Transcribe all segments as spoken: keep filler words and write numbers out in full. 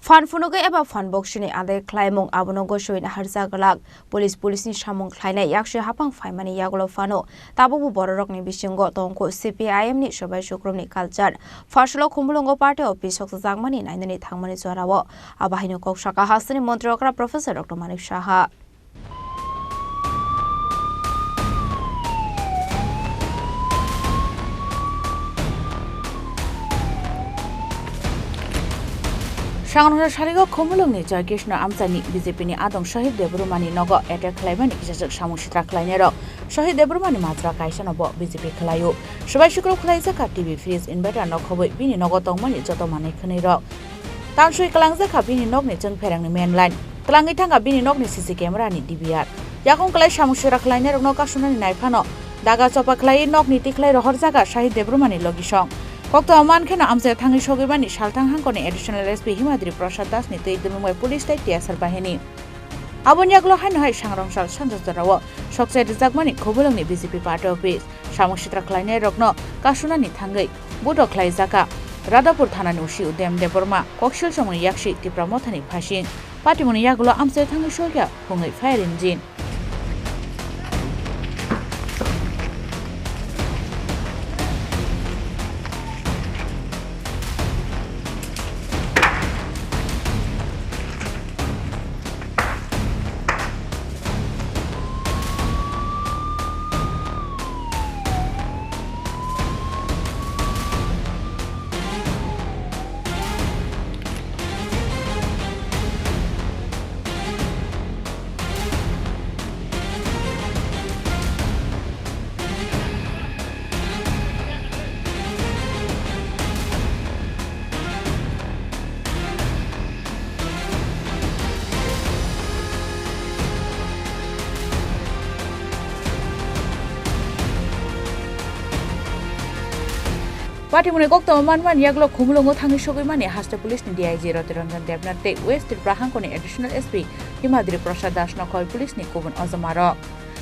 Phan phunugwi eba phan boksini adai khlaimung abono gosoi naharjak glak. Police, police ni samung khlainai yaksi hapang phaimani yagulo phano tabukbo bororokni bisingo tongkho C P I M ni swbai sukrumni culture. Pharsalo Khumulwngo party office sokjakmani nainani thangmani jorao. Abo haino kok saka hasteni montri okra Professor Doctor Manik Saha. Sangrongsa sarigo Khumulwngni Joy Krishna Amchaini B J P ni adong Shahid Debbarmani nogo attack khlaimani kisachwk samung sitra khlainairok. Shahid Debbarmani majra kaisano bo B J P khlaio. Swbai sukrub khlaijak kha T V, fridge, inverter no khobwi bini nogo tongmani joto manwi khwnwirok. Tanswi kwlangjak kha bini nokni chwngpherangni main line. Kwlangwi thang kha bini nokni C C camera ni D V R. Yakung kwlai samung sitra khlainairokno kasunani naiphano daga chopa khlaiwi nokni tikhlai rohorjak kha Shahid Debbarmani logisong. Koktwma mankheno amchaio thangwi sogwimani salthang hangkorni Additional S P Himadri Prasad Das ni twi dulumbai police tei T S R bahini. Aboni yagulo haino hai sangrong sal sanja jorao sokchai rwjakmani Khumulwngni B J P party office. Samung sitra khlainairokno kasunani thangwi buto khlaijak kha Radhapur thanani O C Udayam Debbarma, koksil chongmani yaksi Tipra Mothani phasing. Patimungni yagulo amchaio thangwi sokya phungwi fire engine. Patimungni koktwma manmani yagulo Khumulwngo thangwi sogwimani haste police ni D I G Roti Ranjan Debnath tei West Tripura hangkorni Additional S P Himadri Prasad Das no khoi police ni kubun ojomarok.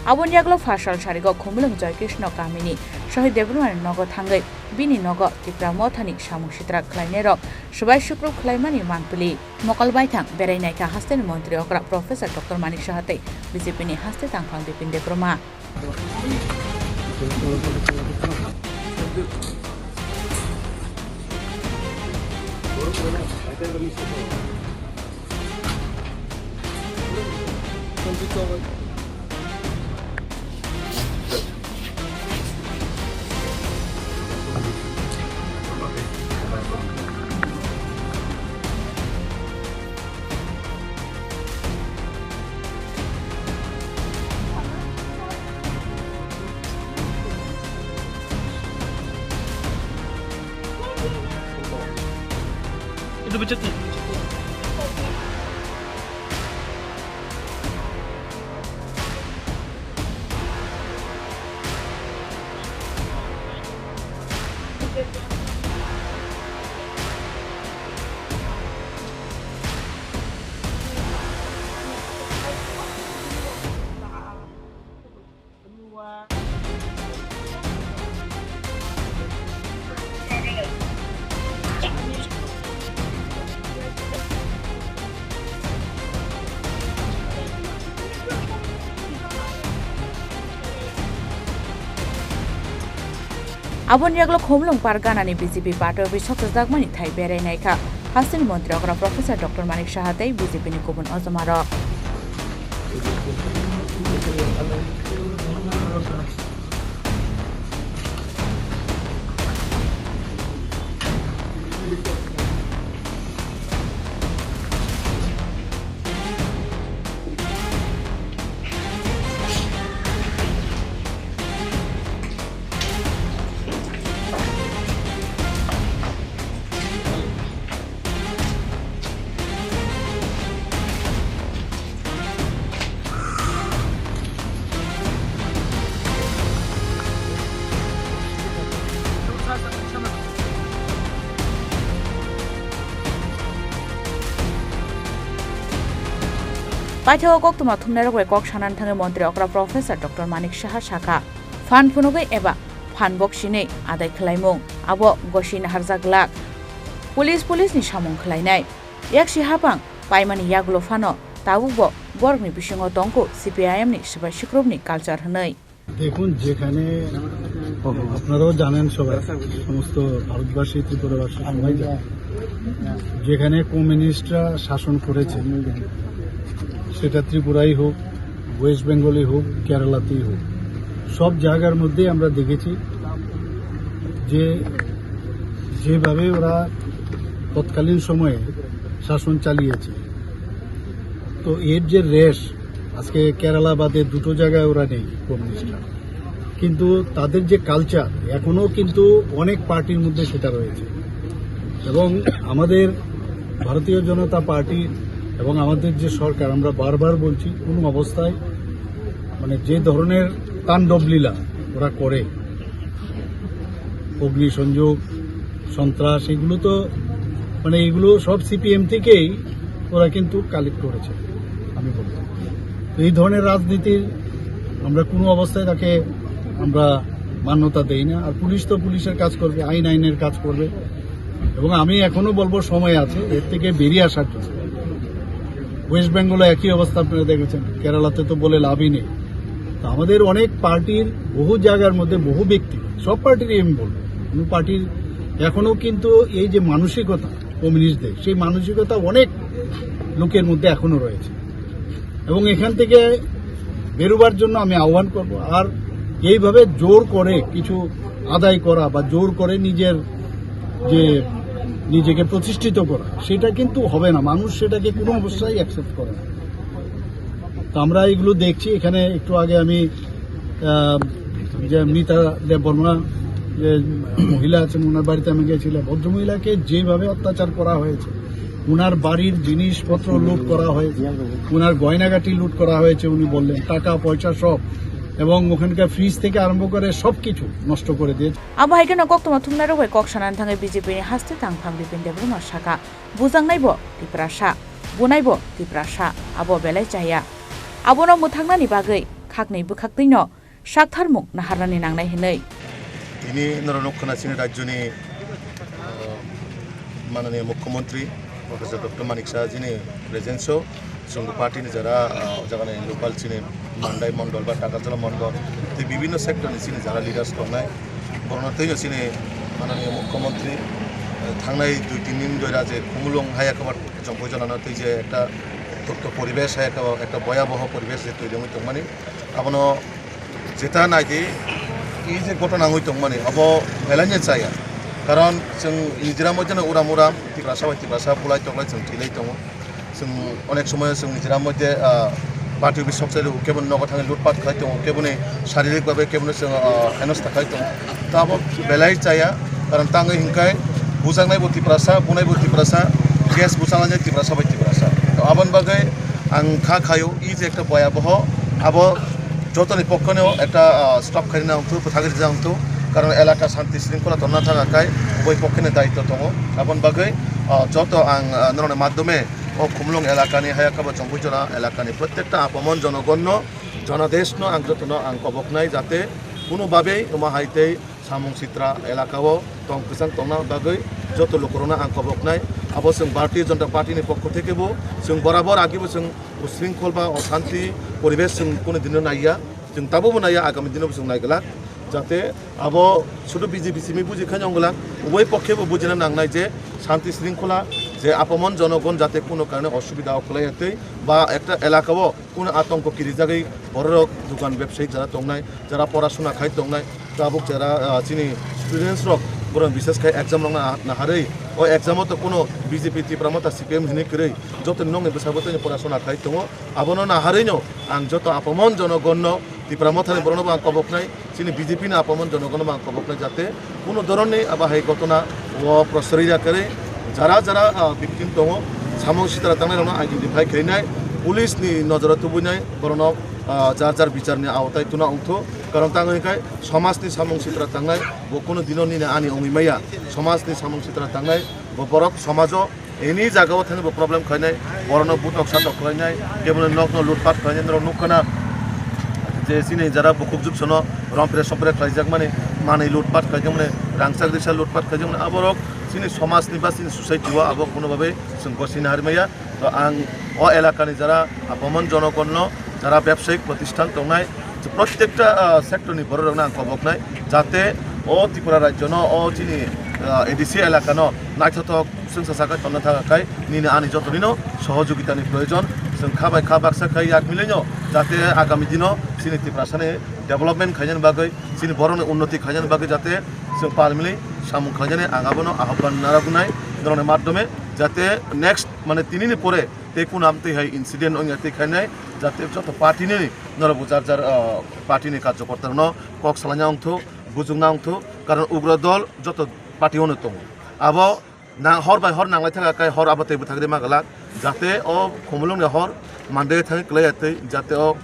Aboni yagulo pharsal sarigo Khumulwng Joy Krishna kamini Shahid Debbarmani nogo thangwi bini nogo Tipra Mothani samung sitra khlainairok swbai sukrub khlaimani manpili. Mokol baithang berai naikha hasteni montri okra Professor Doctor Manik Saha tei B J P ni haste tangphang Bipin Debbarma. Itu becek nih. Aboni yagulo Khumulwng Parganani B J P party office sokchakjakmani thai berai naikha hasteni montri okra Professor Doctor Manik Saha tei B J P ni kubun ojomarok. Paithakgo koktwma thumnairok bai kok sanani thangwi montri okra Professor Doctor Manik Saha sakha, phan phunugwi eba phan boksinwi adai khlaimung abo goswi naharjak glak. Police, police ni samung khlainai. Yaksi hapang paimani yagulo phano tabukbo borokni bisingo tongkho C P I M ni swbai sikrupni culture hwnwi. দেখুন, যেখানে আপনারাও জানেন সবাই, সমস্ত ভারতবাসী, ত্রিপুরাবাসী সবাই জানে, যেখানে কমিউনিস্টরা শাসন করেছে, সেটা ত্রিপুরাই হোক, ওয়েস্ট বেঙ্গলই হোক, কেরালাতেই হোক, সব জায়গার মধ্যে আমরা দেখেছি যে যেভাবে ওরা তৎকালীন সময়ে শাসন চালিয়েছে, তো এর যে রেশ, আজকে কেরালা বাদে দুটো জায়গায় ওরা নেই কমিউনিস্টরা, কিন্তু তাদের যে কালচার এখনো কিন্তু অনেক পার্টির মধ্যে সেটা রয়েছে। এবং আমাদের ভারতীয় জনতা পার্টি এবং আমাদের যে সরকার, আমরা বারবার বলছি, কোনো অবস্থায় মানে যে ধরনের তাণ্ডব লীলা ওরা করে, অগ্নিসংযোগ, সন্ত্রাস, এগুলো তো মানে এগুলো সব সিপিএম থেকেই ওরা কিন্তু কালেক্ট করেছে, আমি বলবো। তো এই ধরনের রাজনীতির আমরা কোনো অবস্থায় তাকে আমরা মান্যতা দেই না। আর পুলিশ তো পুলিশের কাজ করবে, আইন আইনের কাজ করবে। এবং আমি এখনো বলবো, সময় আছে এর থেকে বেরিয়ে আসার জন্য। ওয়েস্ট বেঙ্গলে একই অবস্থা আপনারা দেখেছেন, কেরালাতে তো বলে লাভই নেই। তো আমাদের অনেক পার্টির বহু জায়গার মধ্যে বহু ব্যক্তি, সব পার্টিরই আমি বলবো, কোনো পার্টির এখনো কিন্তু এই যে মানসিকতা কমিউনিস্টদের, সেই মানসিকতা অনেক লোকের মধ্যে এখনো রয়েছে। এবং এখান থেকে বেরোবার জন্য আমি আহ্বান করব। আর এইভাবে জোর করে কিছু আদায় করা বা জোর করে নিজের যে নিজেকে প্রতিষ্ঠিত করা, সেটা কিন্তু হবে না। মানুষ সেটাকে কোনো অবস্থায় অ্যাকসেপ্ট করে না। তো আমরা এগুলো দেখছি। এখানে একটু আগে আমি, আহ, যে মিতা দেববর্মা, যে মহিলা আছেন, ওনার বাড়িতে আমি গেছিলাম। ভদ্রমহিলাকে যেভাবে অত্যাচার করা হয়েছে, ওনার বাড়ির জিনিসপত্র লুট করা হয়েছে, ওনার গয়নাগাটি লুট করা হয়েছে, উনি বললেন, টাকা পয়সা সব, এবং ওখানকার ফ্রিজ থেকে আরম্ভ করে সব কিছু নষ্ট করে দিয়েছে। Abo hai kheno koktwma thumnairok bai kok sanani thangwi B J P ni haste tangphang Bipin Debbarma saka, bujangnaibo Tiprasa, bunaibo Tiprasa, abo belai chaya. Abono mwthangnani bagwi khaknwi bwkhaktwino saktharmung naharnani nangnai hwnwi. Tini norok nukha na chini rajyoni, uh, mananiya mukhyamantri Professor Doctor Manik Saha jini presence o chwng party ni jara, uh, jagani local chini Mandai mondol ba Takarjala mondol tei bibhinno sector ni chini jara leaders tongnai, borokno tei chini mananiya mukhyamantri, uh, thangnai dui tin din dhoira je Khumulwng hai ekabar jongpoi jonano tei je ekta tokto poribesh hai ekta, ekta bhoyaboho poribesh je toiri wngwi tongmani, abono jeta naidi, i je ghotona wngwi tongmani, abo belai no chaya. Karon chwng nijera moddhe no uram uram, Tiprasa bai Tiprasa bulai toklai chwng thwilai tongo. Chwng onek somoy chwng nijera moddhe, ah, party office sok chai rw, kebo nogo thangwi lutpat khai tongo, keboni saririk babe kebono chwng, ah, henosta khai tongo. To abo belai chaya, karon tangwi hinkhai bujaknai bo Tiprasa, bunai bo Tiprasa, gas buchanglainai Tiprasa bai Tiprasa. To aboni bagwi ang kha khaio, i je ekta bhoyaboho, abo jotoni pokkheno ekta, ah, stop khaina wngthu, bwthagwi rijak wngthu, karon elaka shanti shringkhola tongna thang khe boi pokkheno daityo tongo. Aboni bagwi, ah, joto ang, ah, norokni madhyome o Khumulwng elakani, hayakabo Chongphuijora elakani prottekta apamon jonogonno, jonadeshno ang jotono ang koboknai, jate kuno babe omo hai tei samung sitra elakao tong kwchang tongna bagwi joto lukurokno ang koboknai. Abo chwng Bharatiya Janata Party ni pokho thekebo chwng borabor agibo chwng o shringkhol ba o shanti poribesh chwng kunu dino naiya, chwng tabukbo naiya, agami dino bo chwng naiglak. Jate abo sudu B J P simi buji khaino wngla, uboi pokhebo bujina nangnai je shanti shringkhola je apamon jonogon jate kuno karone osubida o kwlaiya tei ba ekta elakao kuno atongko kirijagwi bororok dukan bebsayik jara tongnai, jara porasona khai tongnai, tabuk jara, ah, chini students rok borok bises khai exam rokna naharwi, o exam o to kuno B J P Tipra Motha C P M hinwi kwrwi, joto nokni bwsabo tei porasona khai tongo, abono naharwino ang joto apamon jonogonno Tipra Mothani borokno bo ang koboknai, chini B J P ni apamon jonogonno bo ang koboknai, jate kuno dhoronni abo hai ghotona o prosroi ya kwrwi, jara jara, ah, victim tongo, samung sitra tangnai rokno identify khainai, police ni nojoro tubunai, borokno, ah, jar jar bicharni aotai tuna wngthu, karon tangwi khai somajni samung sitra tangnai bo kuno dino nini ani wngwi maya, somajni samung sitra tangnai bo borok somajo any jagao thangwi bo problem khlainai, borokno butok satok khlainai, kebono nokno lutpat khlainai, norok nukha na je chini jara bukhuk juksono rompre sompre khlaijakmani, manwi lutpat khlaijakmani, rangchak risa lutpat khlaijakmani, aborok Chini somajni ba chini society o abo kono babe chwng gosina harimaya. To ang o elakani jara apamon jonogonno, jara bebsayik protisthan tongnai, je prottekta, ah, sector ni borok rokno ang koboknai, jate o Tripura rajyo no, o chini, ah, A D C elaka no naithothok chwngsa sakai tonna thaka kai nini ani joto nino sohojogita ni proyojon. Chwng kha bai kha baksa khai yak milino, jate agami dino chini Tiprasa ni development khainani bagwi, chini borok ni unnoti khainani bagwi jate chwng pal mili samung khlainani ang abono ahobban narwknai norokni madhyome, jate next mane tinini pore tei kunu amtwi hai incident wngya tei khainai, jate joto party ni norok bo jar jar, ah, party ni karjokorta rokno kok salaina wngthok, bujukna wngthok, karon ugra dol joto party ono tongo. Abo nang hor bai hor nanglai thaka kai hor abo tei bwthagri ma glak, jate o Khumulwng ni hor mandai thangwi klai ya tei, jate o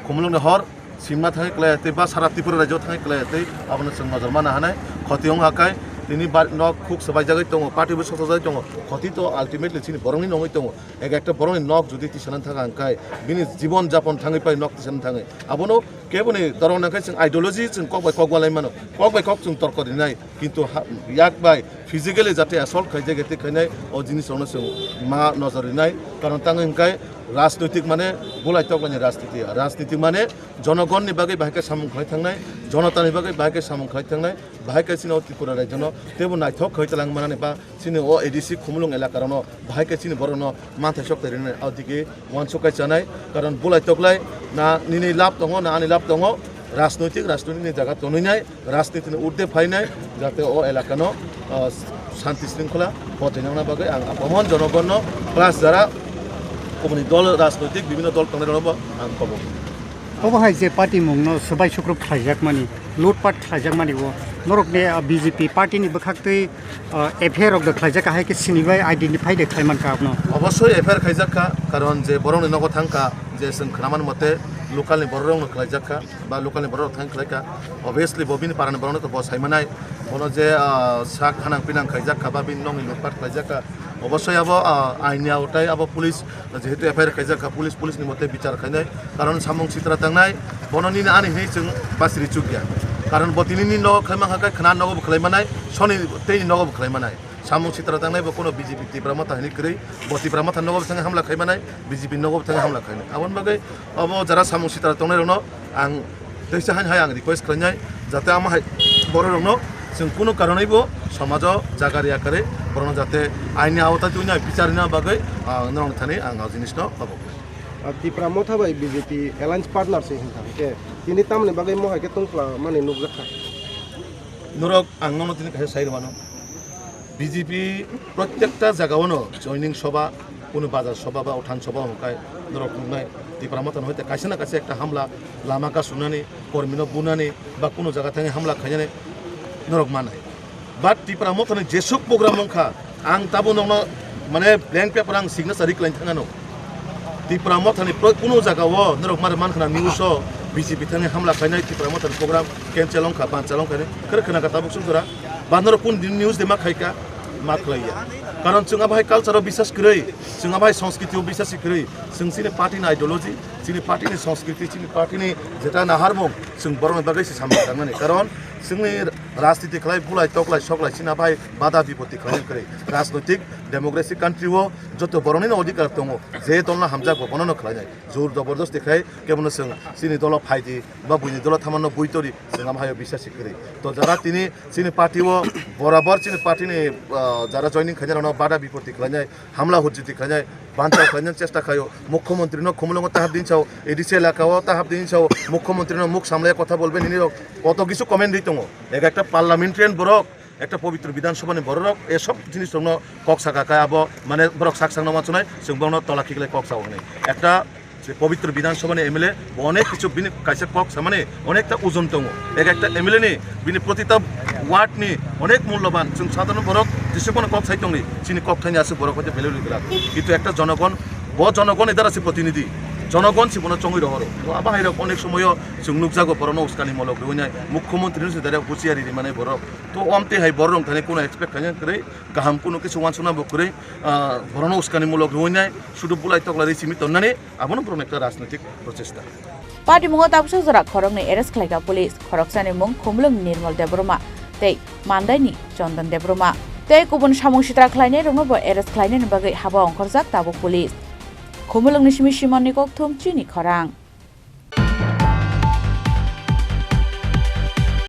Khumulwng ni hor simna thangwi klai ya tei ba sara Tripura rajyo thangwi klai ya tei abono chwng nojor mana hanai. Khoti wng ha kai tini bar nok khuk swbai jagwi tongo, party bo soksajagwi tongo, khoti to ultimately chini borokni nongwi tongo. Ek ekta borokni nok jodi tisana thaka hwnkhe bini jibon japon thangwi pai nok tisana thangwi. Abono keboni dorong nangkhe chwng ideology chwng kok bai kok walai mano. Kok bai kok chwng torko rinai. Kintu ha-, yak bai physically jate assault khaijak ya tei khainai o jinis rokno chwng ma nojor rinai. Karon tangwi hwnkhe rajnoitik mane bulai toklaini rajniti. Rajniti mane jonogonni bagwi bahai khe samung khlai thangnai, jonotani bagwi bahai khe samung khlai thangnai. Bahai khe chini o Tripura rajyono teibo naithok khe tlang manani ba chini o A D C Khumulwng elaka rokno bahai khe chini borokno manthai sok twi rinani o digi uansuk kai chanai, karon bulai toklai na nini lab tongo na ani lab tongo, rajnoitik rajnoitik ni jaga tonwi nai, rajniti ni urde phainai, jate o elaka no, ah, shanti shringkhola botoi nangna bagwi ang apamon jonogonno plus jara kubuni dol rajnoitik bibhinno dol tongnai rokno bo ang kobo. Obo hai je party mungno swbai sukrup khlaijakmani, lutpat khlaijakmani o norokni, ah, B J P party ni bwkhaktwi, ah, F I R rok da khlaijak, ahai khe sinibai identify de khlaimankha abono. Obosoi F I R khaijakha, karon je borokni nogo thangkha, je chwng khnaman mote local ni borok rokno khlaijakha, ba local ni borok rok thang khlaikha, obviously bo bini parani borokno to bo saimanai, bono je, ah, sak khanang pinang khaijakha ba bini nokni lutpat khlaijakha, obosoi abo, ah, aini aotai abo police jehetu F I R khaijak kha, police, police ni mote bichar khainai. Karon samung sitra tangnai, bono nini ani hinwi chwng basri chukya. Karon bo tinini nogo khlai mankha khe khna nogo bo khlai manai, soni teini nogo bo khlai manai. Samung sitra tangnai bo kono B J P Tipra Motha hinwi kwrwi, bo Tipra Motha nogo bo thangwi hamla khai manai, B J P nogo bo thangwi hamla khainai. Aboni bagwi abo jara samung sitra tongnai rokno ang teisa hain hai ang request khlainai, jate amo hai borok rokno chwng kunu karonwi bo somajo jaga riya kwrwi borokno jate aini aota twi nai bichar rina bagwi, ah, norok thani ang o jinisno kobok. Ah, Tipra Motha bai B J P alliance partner se hinkha, hwnkhe tini tamoni bagwi mohai khe tongphla mani nukjakha. Norok ang nono tini kaisa sai rwmano. B J P protekta jagao no joining soba, kunu bazar soba ba uthan soba hwnkhai norok nuknai Tipra Motha no hoite kaisa na kaisa ekta hamla, lama kasunani, kormino bunani ba kunu jaga thangwi hamla khainani norok manai. But Tipra Motha ni jesuk program wngkha, ang tabo nokno mane blank paper ang signature ri khlaina thangano. Tipra Motha ni pro-, kunu jagao norok mare mankhana news o B J P thangwi hamla khainai Tipra Motha ni program cancel wngkha, banchal wngkha ni. Khe khna kha tabuk suk jora. Ba norok kun din news de ma khai kha? Ma khlai ya. Karon chwng abo hai culture o bisas kwrwi, chwng abo hai sanskriti o bisas kwrwi, chwng chini party ni ideology, chini party ni sanskriti, chini party ni jeta naharmung, chwng borokni bagwi se samung tangnani. Karon chwngni rajniti khlai bulai toklai soklai chini abo hai bada bipoti khlai kwrwi. Rajnoitik democracy country o joto borokni no odhikar tongo, je dol no hamjak bo bono no khlainai. Jor jobordosti khlai kebono chwng chini dolo phaidi ba buini dolo thamanno bui tori chwng abo hai o bisas kwrwi. To jara tini chini party o borabor chini party ni, ah, jara joining khainai rokno bada bipoti khlainai, hamla hujiti khlainai, banchal khlainani chesta khlaio. Mukhyamantri no Khumulwngo tahap din sao, A D C elaka o tahap din sao, Mukhyamantri no muk samlaya kotha bolbe nini rok koto kisu comment ri tongo. Ek ekta parliamentarian borok, ekta pobitro Bidhan Sabha ni borok rok e sob jinis rokno kok saka kha abo mane borok sak sakno ma chunai chwng borokno tola khiklai kok sao hwnwi. Ekta je pobitro Bidhan Sabha ni M L A bo onek kisu bini kaisa kok samani onekta ojon tongo. Ek ekta M L A ni bini protita ward ni onek mulloban chwng sadharon borok jese kono kok sai tongdi chini kok thaini aswk borok hoite value rwgwlak. Kintu ekta jonogon, bo jonogon ni dara se protinidhi, jonogon se bono chongwi rohoro. To abo hai rok onek somoyo chwng nukjago borokno uskani mulok rwinai, mukhyamantri no se direct husiari rimani borok. To omtwi hai borok rok thani kono expect khaina kwrwi, kaham kono kisu wansukna bo kwrwi, ah, borokno uskani mulok rwinai, sudu bulai toklai ri simi tonnani. Abono borokni ekta rajnoitik prochesta. Patimungo tabuksa jora khoroknwi arrest khlaikha police, khoroksani mung Khumulwng Nirmal Debbarma tei Mandaini Chondon Debbarma. Tei kubun samung sitra khlainairokno bo arrest khlainani bagwi haba ongkhorjak tabuk police. Khumulwngni simi Simonni kokthum chini khorang.